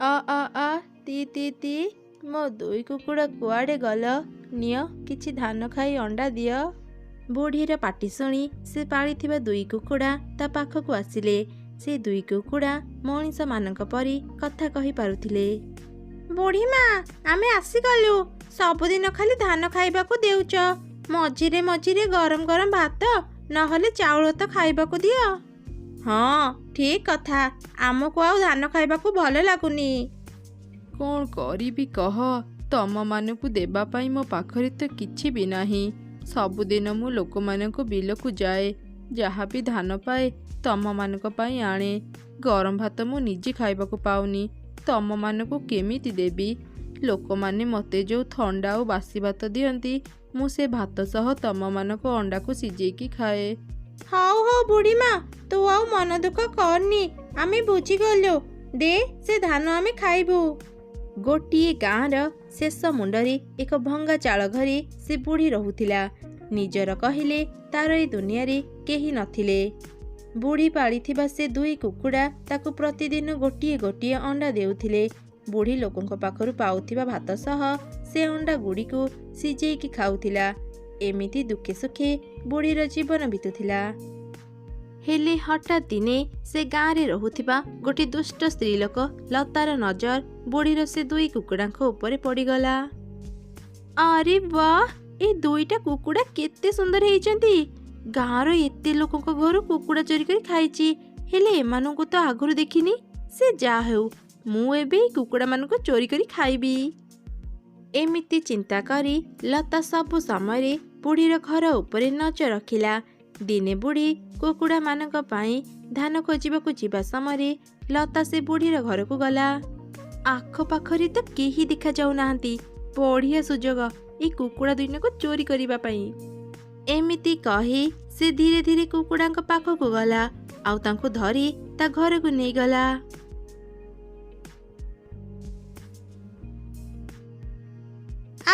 ଅ ଅ ଆ, ତି ତି ତି, ମୋ ଦୁଇ କୁକୁଡ଼ା କୁଆଡ଼େ ଗଲ? ନିଅ, କିଛି ଧାନ ଖାଇ ଅଣ୍ଡା ଦିଅ। ବୁଢ଼ୀର ପାଟି ଶୁଣି ସେ ପାଳିଥିବା ଦୁଇ କୁକୁଡ଼ା ତା ପାଖକୁ ଆସିଲେ। ସେ ଦୁଇ କୁକୁଡ଼ା ମଣିଷମାନଙ୍କ ପରି କଥା କହିପାରୁଥିଲେ। ବୁଢ଼ୀ ମା, ଆମେ ଆସିଗଲୁ। ସବୁଦିନ ଖାଲି ଧାନ ଖାଇବାକୁ ଦେଉଛ, ମଝିରେ ମଝିରେ ଗରମ ଗରମ ଭାତ ନହେଲେ ଚାଉଳ ତ ଖାଇବାକୁ ଦିଅ। ହଁ, ଠିକ୍ କଥା, ଆମକୁ ଆଉ ଧାନ ଖାଇବାକୁ ଭଲ ଲାଗୁନି। କ'ଣ କରିବି କହ? ତମମାନଙ୍କୁ ଦେବା ପାଇଁ ମୋ ପାଖରେ ତ କିଛି ବି ନାହିଁ। ସବୁଦିନ ମୁଁ ଲୋକମାନଙ୍କ ବିଲକୁ ଯାଏ, ଯାହା ବି ଧାନ ପାଏ ତମମାନଙ୍କ ପାଇଁ ଆଣେ। ଗରମ ଭାତ ମୁଁ ନିଜେ ଖାଇବାକୁ ପାଉନି, ତମମାନଙ୍କୁ କେମିତି ଦେବି? ଲୋକମାନେ ମୋତେ ଯୋଉ ଥଣ୍ଡା ଆଉ ବାସି ଭାତ ଦିଅନ୍ତି, ମୁଁ ସେ ଭାତ ସହ ତମମାନଙ୍କ ଅଣ୍ଡାକୁ ସିଝେଇକି ଖାଏ। ହଉ ହଉ ବୁଢ଼ୀ ମା, ତୁ ଆଉ ମନ ଦୁଃଖ କରନି, ଆମେ ବୁଝିଗଲୁ। ଦେ ସେ ଧାନ, ଆମେ ଖାଇବୁ। ଗୋଟିଏ ଗାଁର ଶେଷ ମୁଣ୍ଡରେ ଏକ ଭଙ୍ଗା ଚାଳ ଘରେ ସେ ବୁଢ଼ୀ ରହୁଥିଲା। ନିଜର କହିଲେ ତାର ଏ ଦୁନିଆରେ କେହି ନଥିଲେ। ବୁଢ଼ୀ ପାଳିଥିବା ସେ ଦୁଇ କୁକୁଡ଼ା ତାକୁ ପ୍ରତିଦିନ ଗୋଟିଏ ଗୋଟିଏ ଅଣ୍ଡା ଦେଉଥିଲେ। ବୁଢ଼ୀ ଲୋକଙ୍କ ପାଖରୁ ପାଉଥିବା ଭାତ ସହ ସେ ଅଣ୍ଡା ଗୁଡ଼ିକୁ ସିଝେଇକି ଖାଉଥିଲା। ଏମିତି ଦୁଃଖେ ସୁଖେ ବୁଢ଼ୀର ଜୀବନ ବିତୁଥିଲା। ହେଲେ ହଠାତ୍ ଦିନେ ସେ ଗାଁରେ ରହୁଥିବା ଗୋଟେ ଦୁଷ୍ଟ ସ୍ତ୍ରୀ ଲୋକ ଲତାର ନଜର ବୁଢ଼ୀର ସେ ଦୁଇ କୁକୁଡ଼ାଙ୍କ ଉପରେ ପଡ଼ିଗଲା। ଆରେ ବାଃ, ଏ ଦୁଇଟା କୁକୁଡ଼ା କେତେ ସୁନ୍ଦର ହେଇଛନ୍ତି! ଗାଁର ଏତେ ଲୋକଙ୍କ ଘରୁ କୁକୁଡ଼ା ଚୋରି କରି ଖାଇଛି, ହେଲେ ଏମାନଙ୍କୁ ତ ଆଗରୁ ଦେଖିନି। ସେ ଯାହା ହେଉ, ମୁଁ ଏବେ ଏଇ କୁକୁଡ଼ାମାନଙ୍କୁ ଚୋରି କରି ଖାଇବି। ଏମିତି ଚିନ୍ତା କରି ଲତା ସବୁ ସମୟରେ ବୁଢ଼ୀର ଘର ଉପରେ ନଜର ରଖିଲା। ଦିନେ ବୁଢ଼ୀ କୁକୁଡ଼ାମାନଙ୍କ ପାଇଁ ଧାନ ଖୋଜିବାକୁ ଯିବା ସମୟରେ ଲତା ସେ ବୁଢ଼ୀର ଘରକୁ ଗଲା। ଆଖପାଖରେ ତ କେହି ଦେଖାଯାଉନାହାନ୍ତି, ବଢ଼ିଆ ସୁଯୋଗ ଏଇ କୁକୁଡ଼ା ଦୁଇଟାକୁ ଚୋରି କରିବା ପାଇଁ। ଏମିତି କହି ସେ ଧୀରେ ଧୀରେ କୁକୁଡ଼ାଙ୍କ ପାଖକୁ ଗଲା ଆଉ ତାଙ୍କୁ ଧରି ତା ଘରକୁ ନେଇଗଲା।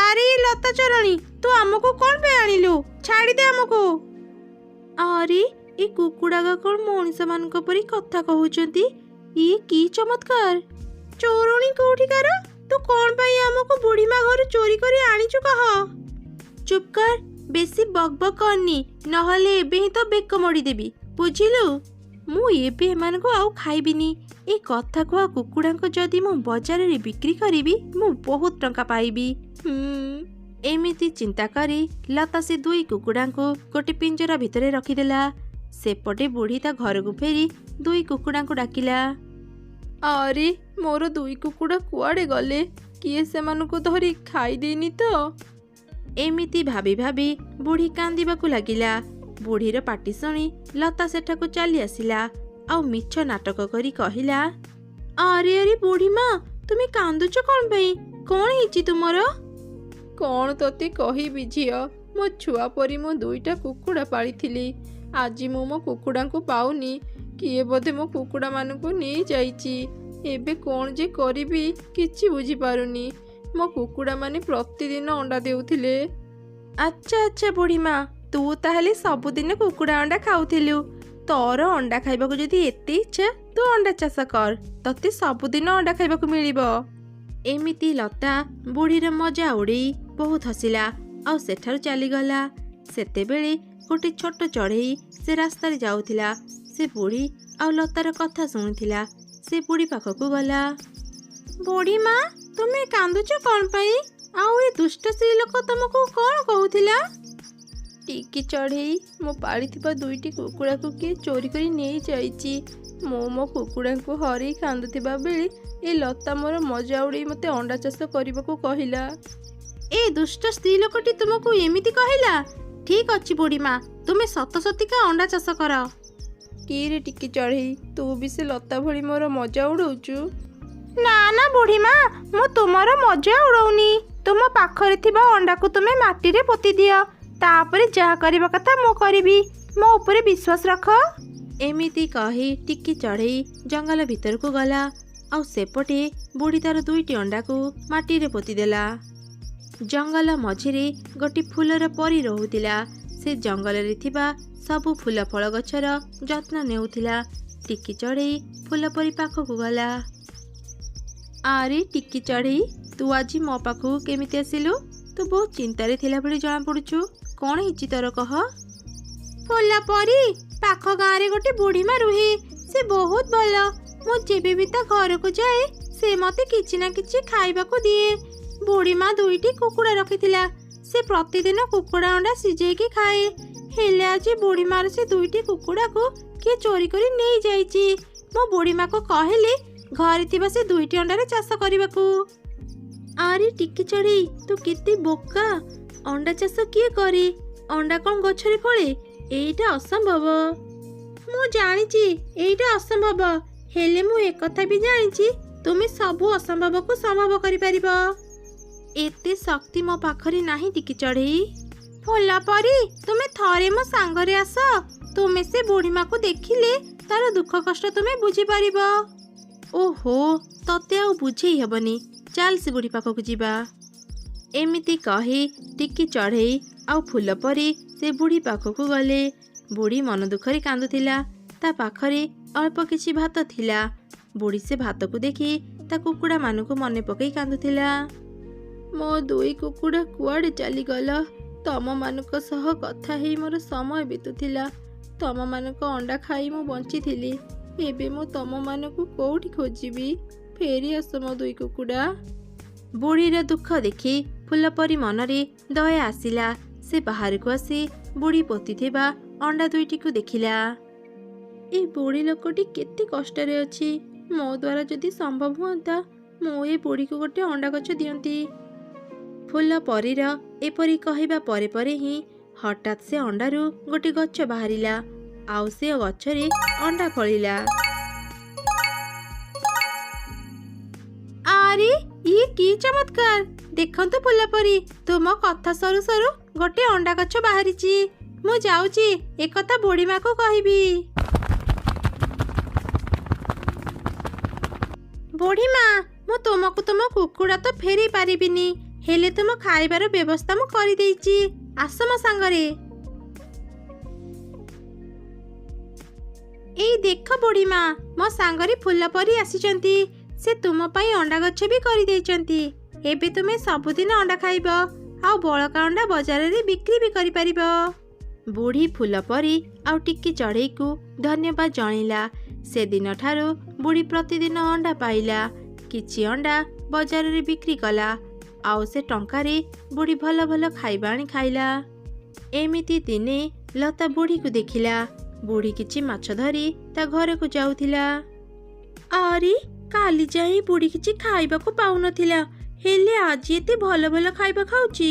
ଆରେ ଲତା ଚରଣୀ, ତୁ ଆମକୁ କ'ଣ ପାଇଁ ଆଣିଲୁ? ଛାଡ଼ିଦେ ଆମକୁ। ଆରେ, ଏ କୁକୁଡ଼ାକ କ'ଣ ମଣିଷମାନଙ୍କ ପରି କଥା କହୁଛନ୍ତି? ଇଏ କି ଚମତ୍କାର! ଚୋରଣୀ କୋଉଠିକାର, ତୁ କ'ଣ ପାଇଁ ଆମକୁ ବୁଢ଼ୀମା ଘରୁ ଚୋରି କରି ଆଣିଛୁ କହ? ଚୁପ୍ କର, ବେଶୀ ବକ୍ ବକ୍ କରନି, ନହେଲେ ଏବେ ହିଁ ତ ବେକ ମୋଡ଼ିଦେବି, ବୁଝିଲୁ? ମୁଁ ଏବେ ଏମାନଙ୍କୁ ଆଉ ଖାଇବିନି। ଏ କଥା କୁହା କୁକୁଡ଼ାଙ୍କୁ ଯଦି ମୁଁ ବଜାରରେ ବିକ୍ରି କରିବି, ମୁଁ ବହୁତ ଟଙ୍କା ପାଇବି। ଏମିତି ଚିନ୍ତା କରି ଲତା ସେ ଦୁଇ କୁକୁଡ଼ାଙ୍କୁ ଗୋଟେ ପିଞ୍ଜରା ଭିତରେ ରଖିଦେଲା। ସେପଟେ ବୁଢ଼ୀ ତା ଘରକୁ ଫେରି ଦୁଇ କୁକୁଡ଼ାଙ୍କୁ ଡାକିଲା। ଆରେ, ମୋର ଦୁଇ କୁକୁଡ଼ା କୁଆଡ଼େ ଗଲେ? କିଏ ସେମାନଙ୍କୁ ଧରି ଖାଇଦେଇନି ତ? ଏମିତି ଭାବି ଭାବି ବୁଢ଼ୀ କାନ୍ଦିବାକୁ ଲାଗିଲା। ବୁଢ଼ୀର ପାଟି ଶୁଣି ଲତା ସେଠାକୁ ଚାଲି ଆସିଲା ଆଉ ମିଛ ନାଟକ କରି କହିଲା, ଆରେ ଆରେ ବୁଢ଼ୀ ମା, ତୁମେ କାନ୍ଦୁଛ କ'ଣ ପାଇଁ? କ'ଣ ହେଇଛି ତୁମର? କ'ଣ ତତେ କହିବି ଝିଅ, ମୋ ଛୁଆ ପରି ମୁଁ ଦୁଇଟା କୁକୁଡ଼ା ପାଳିଥିଲି। ଆଜି ମୁଁ ମୋ କୁକୁଡ଼ାଙ୍କୁ ପାଉନି। କିଏ ବୋଧେ ମୋ କୁକୁଡ଼ାମାନଙ୍କୁ ନେଇଯାଇଛି। ଏବେ କ'ଣ ଯେ କରିବି କିଛି ବୁଝିପାରୁନି। ମୋ କୁକୁଡ଼ାମାନେ ପ୍ରତିଦିନ ଅଣ୍ଡା ଦେଉଥିଲେ। ଆଚ୍ଛା ଆଚ୍ଛା ବୁଢ଼ୀ ମା, ତୁ ତାହେଲେ ସବୁଦିନ କୁକୁଡ଼ା ଅଣ୍ଡା ଖାଉଥିଲୁ। ତୋର ଅଣ୍ଡା ଖାଇବାକୁ ଯଦି ଏତେ ଇଚ୍ଛା, ତୁ ଅଣ୍ଡା ଚାଷ କର, ତତେ ସବୁଦିନ ଅଣ୍ଡା ଖାଇବାକୁ ମିଳିବ। ଏମିତି ଲତା ବୁଢ଼ୀର ମଜା ଉଡ଼େଇ ବହୁତ ହସିଲା ଆଉ ସେଠାରୁ ଚାଲିଗଲା। ସେତେବେଳେ ଗୋଟେ ଛୋଟ ଚଢ଼େଇ ସେ ରାସ୍ତାରେ ଯାଉଥିଲା। ସେ ବୁଢ଼ୀ ଆଉ ଲତାର କଥା ଶୁଣୁଥିଲା। ସେ ବୁଢ଼ୀ ପାଖକୁ ଗଲା। ବୁଢ଼ୀ ମା, ତୁମେ କାନ୍ଦୁଛ କ'ଣ ପାଇଁ? ଆଉ ଏ ଦୁଷ୍ଟ ସ୍ତ୍ରୀ ଲୋକ ତମକୁ କ'ଣ କହୁଥିଲା? ଟିକି ଚଢ଼େଇ, ମୁଁ ପାଳିଥିବା ଦୁଇଟି କୁକୁଡ଼ାକୁ କିଏ ଚୋରି କରି ନେଇଯାଇଛି। ମୁଁ ମୋ କୁକୁଡ଼ାଙ୍କୁ ହରେଇ କାନ୍ଦୁଥିବା ବେଳେ ଏ ଲତା ମୋର ମଜା ଉଡ଼େଇ ମୋତେ ଅଣ୍ଡା ଚାଷ କରିବାକୁ କହିଲା। ଏ ଦୁଷ୍ଟ ସ୍ତ୍ରୀ ଲୋକଟି ତୁମକୁ ଏମିତି କହିଲା? ଠିକ୍ ଅଛି ବୁଢ଼ୀ ମା, ତୁମେ ସତ ସତିକା ଅଣ୍ଡା ଚାଷ କର। କିରେ ଟିକି ଚଢ଼େଇ, ତୁ ବି ସେ ଲତା ଭଳି ମୋର ମଜା ଉଡ଼ଉଛୁ? ନା ନା ବୁଢ଼ୀ ମା, ମୁଁ ତୁମର ମଜା ଉଡ଼ଉନି। ତୁମ ପାଖରେ ଥିବା ଅଣ୍ଡାକୁ ତୁମେ ମାଟିରେ ପୋତି ଦିଅ, ତାପରେ ଯାହା କରିବା କଥା ମୁଁ କରିବି। ମୋ ଉପରେ ବିଶ୍ୱାସ ରଖ। ଏମିତି କହି ଟିକି ଚଢ଼େଇ ଜଙ୍ଗଲ ଭିତରକୁ ଗଲା ଆଉ ସେପଟେ ବୁଢ଼ୀ ତାର ଦୁଇଟି ଅଣ୍ଡାକୁ ମାଟିରେ ପୋତିଦେଲା। ଜଙ୍ଗଲ ମଝିରେ ଗୋଟି ଫୁଲର ପରି ରହୁଥିଲା। ସେ ଜଙ୍ଗଲରେ ଥିବା ସବୁ ଫୁଲ ଫଳ ଗଛର ଯତ୍ନ ନେଉଥିଲା। ଟିକି ଚଢ଼େଇ ଫୁଲ ପରି ପାଖକୁ ଗଲା। ଆରେ ଟିକି ଚଢ଼େଇ, ତୁ ଆଜି ମୋ ପାଖକୁ କେମିତି ଆସିଲୁ? ତୁ ବହୁତ ଚିନ୍ତାରେ ଥିଲା ଭଳି ଜଣାପଡ଼ୁଛୁ। କ'ଣ ହେଇଛି ତୋର କହ? ଫୁଲ ପରି, ପାଖ ଗାଁରେ ଗୋଟେ ବୁଢ଼ୀମା ରୁହେ, ସେ ବହୁତ ଭଲ। ମୁଁ ଯେବେ ବି ତା ଘରକୁ ଯାଏ, ସେ ମତେ କିଛି ନା କିଛି ଖାଇବାକୁ ଦିଏ। ବୁଢ଼ୀମା ଦୁଇଟି କୁକୁଡ଼ା ରଖିଥିଲା। ସେ ପ୍ରତିଦିନ କୁକୁଡ଼ା ଅଣ୍ଡା ସିଝେଇକି ଖାଏ। ହେଲେ ଆଜି ବୁଢ଼ୀମାର ସେ ଦୁଇଟି କୁକୁଡ଼ାକୁ କିଏ ଚୋରି କରି ନେଇଯାଇଛି। ମୁଁ ବୁଢ଼ୀମାକୁ କହିଲି ଘରେ ଥିବା ସେ ଦୁଇଟି ଅଣ୍ଡାରେ ଚାଷ କରିବାକୁ। ଆରେ ଟିକି ଚଢ଼େଇ, ତୁ କେତେ ବୋକା! ଅଣ୍ଡା ଚାଷ କିଏ କରେ? ଅଣ୍ଡା କ'ଣ ଗଛରେ ଫଳେ? ଏଇଟା ଅସମ୍ଭବ। ମୁଁ ଜାଣିଛି ଏଇଟା ଅସମ୍ଭବ, ହେଲେ ମୁଁ ଏକଥା ବି ଜାଣିଛି ତୁମେ ସବୁ ଅସମ୍ଭବକୁ ସମ୍ଭବ କରିପାରିବ। ଏତେ ଶକ୍ତି ମୋ ପାଖରେ ନାହିଁ ଟିକି ଚଢ଼େଇ। ଫୁଲ ପରି, ତୁମେ ଥରେ ମୋ ସାଙ୍ଗରେ ଆସ। ତୁମେ ସେ ବୁଢ଼ୀମାକୁ ଦେଖିଲେ ତାର ଦୁଃଖ କଷ୍ଟ ତୁମେ ବୁଝିପାରିବ। ଓହୋ, ତତେ ଆଉ ବୁଝେଇ ହେବନି। ଚାଲ ସେ ବୁଢ଼ୀ ପାଖକୁ ଯିବା। ଏମିତି କହି ଟିକି ଚଢ଼େଇ ଆଉ ଫୁଲ ପରି ସେ ବୁଢ଼ୀ ପାଖକୁ ଗଲେ। ବୁଢ଼ୀ ମନ ଦୁଃଖରେ କାନ୍ଦୁଥିଲା। ତା ପାଖରେ ଅଳ୍ପ କିଛି ଭାତ ଥିଲା। ବୁଢ଼ୀ ସେ ଭାତକୁ ଦେଖି ତା କୁକୁଡ଼ାମାନଙ୍କୁ ମନେ ପକେଇ କାନ୍ଦୁଥିଲା। ମୋ ଦୁଇ କୁକୁଡ଼ା କୁଆଡ଼େ ଚାଲିଗଲ? ତମମାନଙ୍କ ସହ କଥା ହେଇ ମୋର ସମୟ ବିତୁଥିଲା। ତମମାନଙ୍କ ଅଣ୍ଡା ଖାଇ ମୁଁ ବଞ୍ଚିଥିଲି। ଏବେ ମୁଁ ତମମାନଙ୍କୁ କୋଉଠି ଖୋଜିବି? ଫେରି ଆସ ମୋ ଦୁଇ କୁକୁଡ଼ା। ବୁଢ଼ୀର ଦୁଃଖ ଦେଖି ଫୁଲପରି ମନରେ ଦୟା ଆସିଲା। ସେ ବାହାରକୁ ଆସି ବୁଢ଼ୀ ପୋତିଥିବା ଅଣ୍ଡା ଦୁଇଟିକୁ ଦେଖିଲା। ଏ ବୁଢ଼ୀ ଲୋକଟି କେତେ କଷ୍ଟରେ ଅଛି। ମୋ ଦ୍ୱାରା ଯଦି ସମ୍ଭବ ହୁଅନ୍ତା, ମୁଁ ଏ ବୁଢ଼ୀକୁ ଗୋଟେ ଅଣ୍ଡା ଗଛ ଦିଅନ୍ତି। ଫୁଲ ପରୀର ଏପରି କହିବା ପରେ ପରେ ହିଁ ହଠାତ୍ ସେ ଅଣ୍ଡାରୁ ଗୋଟେ ଗଛ ବାହାରିଲା, ଆଉ ସେ ଗଛରେ ଅଣ୍ଡା ଫଳିଲା। ଆରେ ଇଏ କି ଚମତ୍କାର! ଦେଖନ୍ତୁ ଫୁଲ ପରି, ତୁମ କଥା ସରୁ ସରୁ ଗୋଟେ ଅଣ୍ଡା ଗଛ ବାହାରିଛି। ମୁଁ ଯାଉଛି ଏକଥା ବୁଢ଼ୀମାକୁ କହିବି। ବୁଢ଼ୀମା, ମୁଁ ତୁମକୁ ତୁମ କୁକୁଡ଼ା ତ ଫେରେଇ ପାରିବିନି, ହେଲେ ତୁମ ଖାଇବାର ବ୍ୟବସ୍ଥା ମୁଁ କରିଦେଇଛି। ଆସ ମୋ ସାଙ୍ଗରେ। ଏଇ ଦେଖ ବୁଢ଼ୀମା, ମୋ ସାଙ୍ଗରେ ଫୁଲ ପରି ଆସିଛନ୍ତି। ସେ ତୁମ ପାଇଁ ଅଣ୍ଡା ଗଛ ବି କରିଦେଇଛନ୍ତି। ଏବେ ତୁମେ ସବୁଦିନ ଅଣ୍ଡା ଖାଇବ, ଆଉ ବଳକା ଅଣ୍ଡା ବଜାରରେ ବିକ୍ରି ବି କରିପାରିବ। ବୁଢ଼ୀ ଫୁଲ ପରି ଆଉ ଟିକି ଚଢ଼େଇକୁ ଧନ୍ୟବାଦ ଜଣେଇଲା। ସେଦିନଠାରୁ ବୁଢ଼ୀ ପ୍ରତିଦିନ ଅଣ୍ଡା ପାଇଲା। କିଛି ଅଣ୍ଡା ବଜାରରେ ବିକ୍ରି କଲା, ଆଉ ସେ ଟଙ୍କାରେ ବୁଢ଼ୀ ଭଲ ଭଲ ଖାଇବା ଆଣି ଖାଇଲା। ଏମିତି ଦିନେ ଲତା ବୁଢ଼ୀକୁ ଦେଖିଲା। ବୁଢ଼ୀ କିଛି ମାଛ ଧରି ତା ଘରକୁ ଯାଉଥିଲା। ଆରେ, କାଲି ଯାଏଁ ବୁଢ଼ୀ କିଛି ଖାଇବାକୁ ପାଉନଥିଲା, ହେଲେ ଆଜି ଏତେ ଭଲ ଭଲ ଖାଇବା ଖାଉଛି।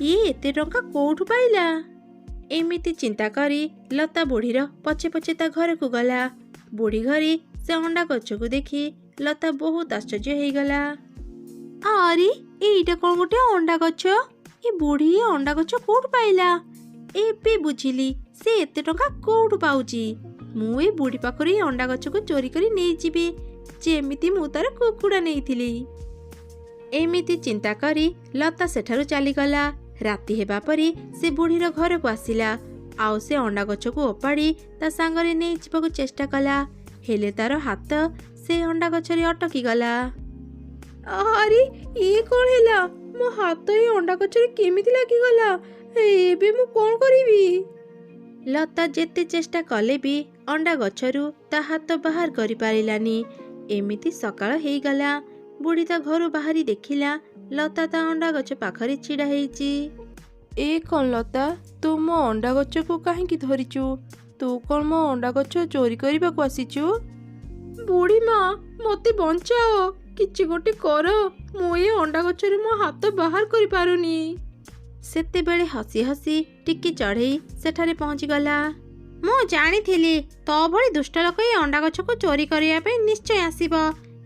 ଇଏ ଏତେ ଟଙ୍କା କୋଉଠୁ ପାଇଲା? ଏମିତି ଚିନ୍ତା କରି ଲତା ବୁଢ଼ୀର ପଛେ ପଛେ ତା ଘରକୁ ଗଲା। ବୁଢ଼ୀ ଘରେ ସେ ଅଣ୍ଡା ଗଛକୁ ଦେଖି ଲତା ବହୁତ ଆଶ୍ଚର୍ଯ୍ୟ ହେଇଗଲା। ଆରେ, ଏଇଟା କ'ଣ ଗୋଟେ ଅଣ୍ଡା ଗଛ? ଏ ବୁଢ଼ୀ ଏ ଅଣ୍ଡା ଗଛ କୋଉଠୁ ପାଇଲା? ଏବେ ବୁଝିଲି ସେ ଏତେ ଟଙ୍କା କୋଉଠୁ ପାଉଛି। ମୁଁ ଏ ବୁଢ଼ୀ ପାଖରୁ ଏ ଅଣ୍ଡା ଗଛକୁ ଚୋରି କରି ନେଇଯିବି, ଯେମିତି ମୁଁ ତାର କୁକୁଡ଼ା ନେଇଥିଲି। ଏମିତି ଚିନ୍ତା କରି ଲତା ସେଠାରୁ ଚାଲିଗଲା। ରାତି ହେବା ପରେ ସେ ବୁଢ଼ୀର ଘରକୁ ଆସିଲା, ଆଉ ସେ ଅଣ୍ଡା ଗଛକୁ ଓପାଡ଼ି ତା ସାଙ୍ଗରେ ନେଇଯିବାକୁ ଚେଷ୍ଟା କଲା। ହେଲେ ତାର ହାତ ସେ ଅଣ୍ଡା ଗଛରେ ଅଟକି ଗଲା। ଆରେ, ଇଏ କ'ଣ ହେଲା? ମୋ ହାତ ଏ ଅଣ୍ଡା ଗଛରେ କେମିତି ଲାଗିଗଲା? ଏବେ ମୁଁ କ'ଣ କରିବି? ଲତା ଯେତେ ଚେଷ୍ଟା କଲେ ବି ଅଣ୍ଡା ଗଛରୁ ତା ହାତ ବାହାର କରିପାରିଲାନି। ଏମିତି ସକାଳ ହେଇଗଲା। ବୁଢ଼ୀ ତା ଘରୁ ବାହାରି ଦେଖିଲା ଲତା ତା ଅଣ୍ଡା ଗଛ ପାଖରେ ଛିଡ଼ା ହେଇଛି। ଏ କ'ଣ ଲତା, ତୁ ମୋ ଅଣ୍ଡା ଗଛକୁ କାହିଁକି ଧରିଛୁ? ତୁ କ'ଣ ମୋ ଅଣ୍ଡା ଗଛ ଚୋରି କରିବାକୁ ଆସିଛୁ? ବୁଢ଼ୀ ମା, ମୋତେ ବଞ୍ଚାଅ, କିଛି ଗୋଟେ କର। ମୁଁ ଏ ଅଣ୍ଡା ଗଛରୁ ମୋ ହାତ ବାହାର କରିପାରୁନି। ସେତେବେଳେ ହସି ହସି ଟିକି ଚଢ଼େଇ ସେଠାରେ ପହଞ୍ଚିଗଲା। ମୁଁ ଜାଣିଥିଲି ତୋ ଭଳି ଦୁଷ୍ଟ ଲୋକ ଏଇ ଅଣ୍ଡା ଗଛକୁ ଚୋରି କରିବା ପାଇଁ ନିଶ୍ଚୟ ଆସିବ।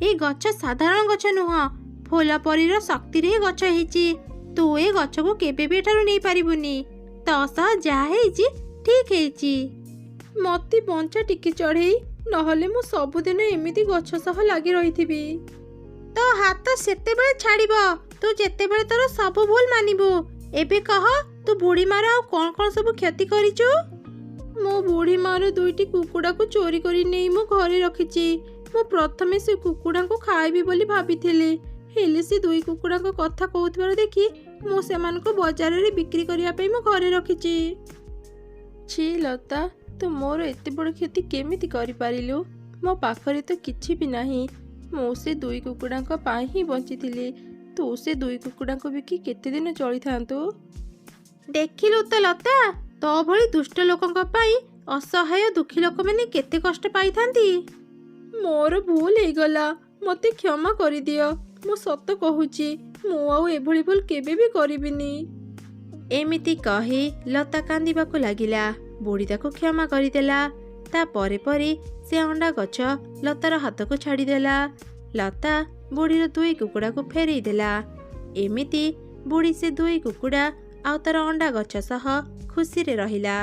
ଏଇ ଗଛ ସାଧାରଣ ଗଛ ନୁହଁ, ଫୁଲ ପରୀର ଶକ୍ତିରେ ଏ ଗଛ ହେଇଛି। ତୁ ଏ ଗଛକୁ କେବେ ବି ଏଠାରୁ ନେଇପାରିବୁନି। ତୋ ସହ ଯାହା ହେଇଛି ଠିକ୍ ହେଇଛି। ମତେ ବଞ୍ଚା ଟିକି ଚଢ଼େଇ, ନହେଲେ ମୁଁ ସବୁଦିନ ଏମିତି ଗଛ ସହ ଲାଗି ରହିଥିବି। ତୋ ହାତ ସେତେବେଳେ ଛାଡ଼ିବ ତୁ ଯେତେବେଳେ ତୋର ସବୁ ଭୁଲ ମାନିବୁ। ଏବେ କହ, ତୁ ବୁଢ଼ୀ ମାର ଆଉ କ'ଣ କ'ଣ ସବୁ କ୍ଷତି କରିଛୁ? ମୋ ବୁଢ଼ୀ ମାର ଦୁଇଟି କୁକୁଡ଼ାକୁ ଚୋରି କରି ନେଇ ମୁଁ ଘରେ ରଖିଛି। ମୁଁ ପ୍ରଥମେ ସେ କୁକୁଡ଼ାଙ୍କୁ ଖାଇବି ବୋଲି ଭାବିଥିଲି, ହେଲେ ସେ ଦୁଇ କୁକୁଡ଼ାଙ୍କ କଥା କହୁଥିବାର ଦେଖି ମୁଁ ସେମାନଙ୍କୁ ବଜାରରେ ବିକ୍ରି କରିବା ପାଇଁ ମୋ ଘରେ ରଖିଛି। ଛି ଲତା, ତୁ ମୋର ଏତେ ବଡ଼ କ୍ଷତି କେମିତି କରିପାରିଲୁ? ମୋ ପାଖରେ ତ କିଛି ବି ନାହିଁ। ମୁଁ ସେ ଦୁଇ କୁକୁଡ଼ାଙ୍କ ପାଇଁ ହିଁ ବଞ୍ଚିଥିଲି। ତୁ ସେ ଦୁଇ କୁକୁଡ଼ାଙ୍କୁ ବିକି କେତେ ଦିନ ଚଳିଥାନ୍ତୁ? ଦେଖିଲୁ ତ ଲତା, ତୋ ଭଳି ଦୁଷ୍ଟ ଲୋକଙ୍କ ପାଇଁ ଅସହାୟ ଦୁଃଖୀ ଲୋକମାନେ କେତେ କଷ୍ଟ ପାଇଥାନ୍ତି। ମୋର ଭୁଲ ହେଇଗଲା, ମୋତେ କ୍ଷମା କରିଦିଅ। ମୁଁ ସତ କହୁଛି, ମୁଁ ଆଉ ଏଭଳି ଭୁଲ କେବେ ବି କରିବିନି। ଏମିତି କହି ଲତା କାନ୍ଦିବାକୁ ଲାଗିଲା। ବୁଢ଼ୀ ତାକୁ କ୍ଷମା କରିଦେଲା। ତା ପରେ ପରେ ସେ ଅଣ୍ଡା ଗଛ ଲତାର ହାତକୁ ଛାଡ଼ିଦେଲା। ଲତା ବୁଢ଼ୀର ଦୁଇ କୁକୁଡ଼ାକୁ ଫେରେଇ ଦେଲା। ଏମିତି ବୁଢ଼ୀ ସେ ଦୁଇ କୁକୁଡ଼ା ଆଉ ତାର ଅଣ୍ଡା ଗଛ ସହ ଖୁସିରେ ରହିଲା।